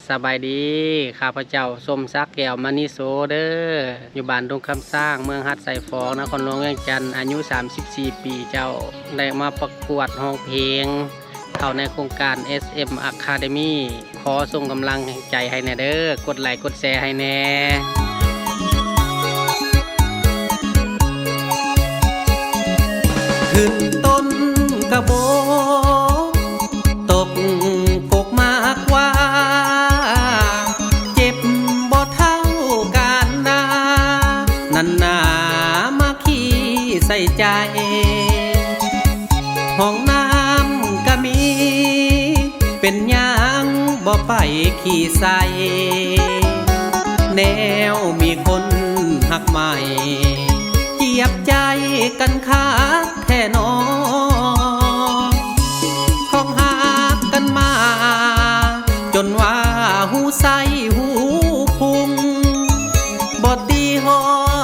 ສະບາຍດີ ຂ້າພະເຈົ້າ ສົມສັກ ແກ້ວມະນີໂສເດີ ຢູ່ບ້ານດົງຄຳຊ້າງ ເມືອງຫາດຊາຍຟອງ ນະຄອນຫຼວງວຽງຈັນ ອາຍຸສາມສິບສີ່ປີເຈົ້າ ໄດ້ມາປະກວດຮ້ອງເພງ ເຂົ້າໃນໂຄງການ ເອສເອັມ Academy ຂໍສົ່ງກຳລັງໃຈໃຫ້ແດ່ເດີ ກົດໄລກົດແຊໃຫ້ແດ່. ຂຶ້ນຕົ້ນກະໂບກ ຕົກກົກໝາກຫວ້າ ເຈັບບໍ່ເທົ່າການນາ ນັ້ນນາມາຂີ້ໃສ່ໃຈ ຫ້ອງນ້ຳກະມີ ເປັນຫຍັງບໍ່ໄປຂີ້ໃສ່ ແນວມີຄົນຮັກໃໝ່ ຈຽບໃຈກັນຄັກແທ້ໜໍ ຂອງຮັກກັນມາ ຈົນວ່າຫູໃສຫູພຸງ ບໍ່ຕີຮອ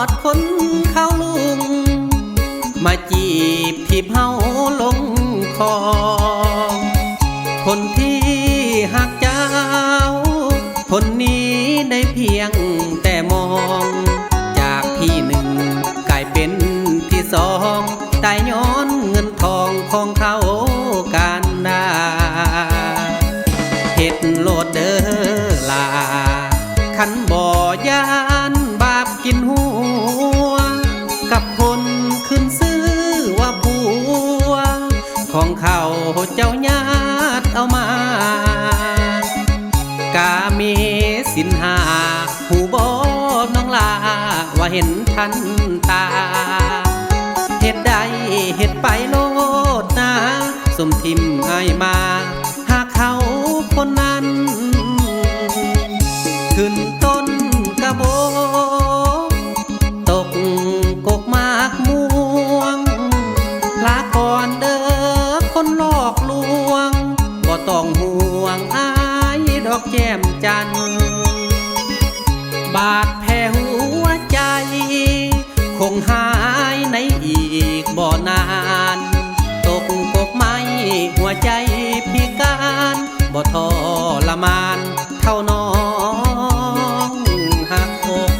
ດຄົນເຂົາລຸງ ມາຈີບຖີບເຮົາລົງຄອງ ຄົນທີ່ຮັກເຈົ້າ ຄົນນີ້ໄດ້ພຽງແຕ່ມອງ ຈາກທີໜຶ່ງກາຍເປັນທີສອງ ຕາຍຍ້ອນເງິນທອງຂອງເຂົາການນາ ເຮັດໂລດເດີຫຼ້າ ຄັນບໍ່ຢ້ານບາບກິນຫົວ ກັບຄົນຂຶ້ນຊື່ວ່າຜົວ ຂອງເຂົາເຈົ້າຍາດເອົາມາ ກາເມສິນຫ້າ ຮູ້ບໍ່ນ້ອງຫຼ້າ ວ່າເຫັນທັນຕາ ເຮັດໄດ້ເຮັດໄປໂລດນາ ສົມຖິ້ມອ້າຍມາ ຫາເຂົາຄົນນັ້ນ ຂຶ້ນຕົ້ນກະໂບກ ຕົກກົກໝາກມ່ວງ ລາກ່ອນເດີຄົນຫຼອກລວງ ບໍ່ຕ້ອງຫ່ວງອາຍດອກແກ້ມຈັນ ບາດແຜຫົວໃຈ ຄົງຫາຍໃນອີກບໍ່ນານ ຕົກກົກໄມ້ຫົວໃຈພິການ ບໍ່ທໍລະມານເທົ່ານ້ອງຮັກອົກ.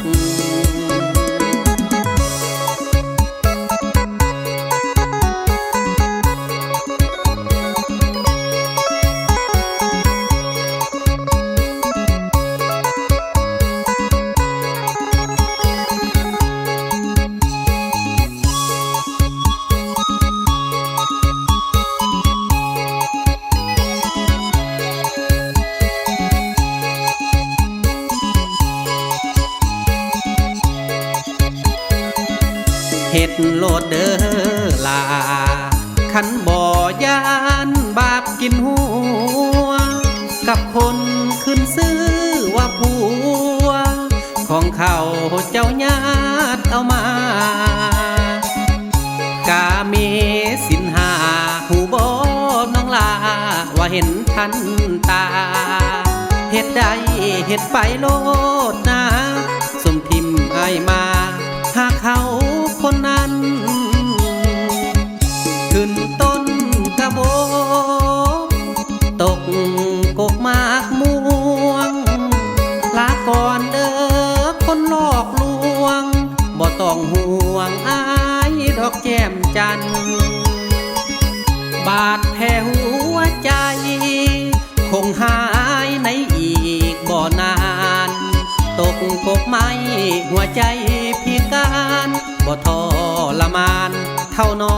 ເຮັດໂລດເດີຫຼ້າ ຄັນບໍ່ຢ້ານບາບກິນຫົວ ກັບຄົນຂຶ້ນຊື່ວ່າຜົວ ຂອງເຂົາເຈົ້າຍາດເອົາມາ ກາເມສິນຫ້າ ຮູ້ບໍ່ນ້ອງຫຼ້າ ວ່າເຫັນທັນຕາ ເຮັດໄດ້ເຮັດໄປໂລດນາ ສົມຖິ້ມອ້າຍມາ ຫາເຂົາຄົນນັ້ນ ຂຶ້ນຕົ້ນກະໂບກ ຕົກກົກໝາກມ່ວງ ລາກ່ອນເດີຄົນຫຼອກລວງ ບໍ່ຕ້ອງຫ່ວງອາຍດອກແກ້ມຈັນ ບາດແຜຫົວໃຈ ຄົງຫາຍໃນອີກບໍ່ນານ ຕົກກົກໄມ້ຫົວໃຈພິການ ບໍ່ທໍລະມານເທົ່ານ້ອ